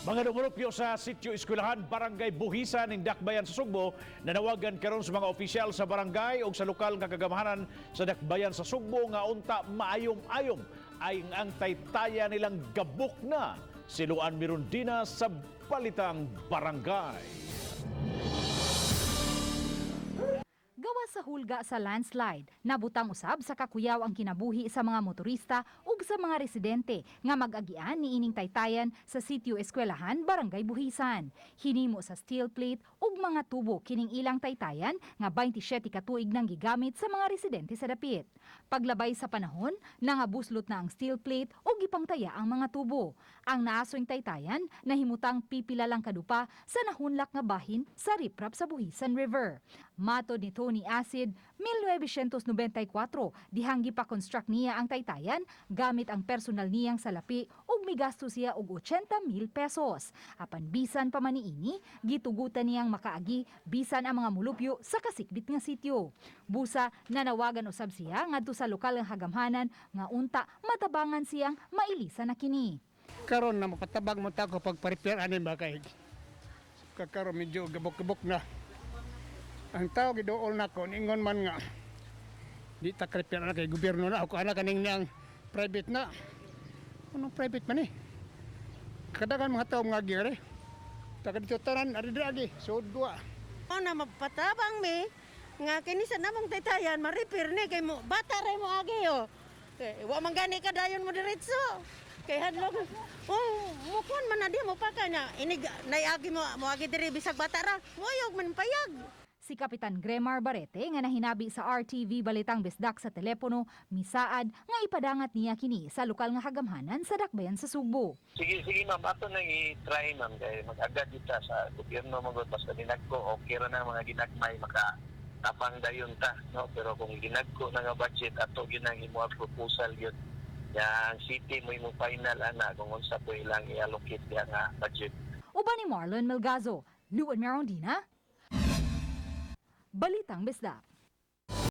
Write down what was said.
Mga dumulupyo sa Sitio Eskwelahan, Barangay Buhisan ning Dakbayan sa Sugbo, nanawagan karon sa mga opisyal sa barangay o sa lokal nga kagamhanan sa Dakbayan sa Sugbo nga unta maayom-ayom ay ang taytaya nilang gabok na. Si Luan Mirundina sa Balitang Barangay. Gawas sa hulga sa landslide, nabutang usab sa kakuyaw ang kinabuhi sa mga motorista ug sa mga residente nga mag-agian niining taytayan sa Sitio Eskwelahan, Barangay Buhisan. Hinimo sa steel plate ug mga tubo kining ilang taytayan nga 27 ka tuig nang gigamit sa mga residente sa dapit. Paglabay sa panahon, nangabuslot na ang steel plate ug gipangtaya ang mga tubo. Ang naasoy taytayan nahimutang pipila lang kadupa sa nahunlak nga bahin sa riprap sa Buhisan River. Matod ni Tony Acid, 1994 dihang gipa-construct niya ang taytayan gamit ang personal niyang salapi ug migasto siya og 80 mil pesos. Apan bisan pa man niini, gitugutan niyang makaagi bisan ang mga mulupyo sa kasikbit nga sityo. Busa nanawagan usab siya ngadto sa lokal nga kagamhanan nga unta matabangan siyang mailisa na kini. Karon na mapatabang mo ta ko pag-prepare ani ba kay kakaron medyo gabok-gabok na. Ang tao giduol nako, ningon man nga di ta prepare na kay gobyerno na ako ana kaning niyang private na. Anong private man eh? Kadagan mga tao mga gire. Taga dito tanan ari agi so dua. O na mapatabang mi nga kini sa namong taytayan ma-repair ni kay mo bata ra mo agi oh. Kay wa man gani ka dayon mo diretso. Kay hadlok oh mo kuan man na di mo pa kanya inig nayagi mo mo agi diri bisag bata ra moyog man payag. Si Kapitan Gremar Barete nga nahinabi sa RTV Balitang Bisdak sa telepono, misaad nga ipadangat niya kini sa lokal nga kagamhanan sa Dakbayan sa Sugbo. Sige, sige ma'am, ato nang i-try, ma'am, kay mag-agad kita sa gobyerno magod basta dinagko okay ra na mga ginagmay maka tapang dayon ta, no? Pero kung ginagko na nga budget, ato ginang imo proposal yun yang city mo imo final ana kung unsa po ilang i-allocate diha nga budget. Uban ni Marlon Melgazo, Luan Merondina, Balitang Bisdak.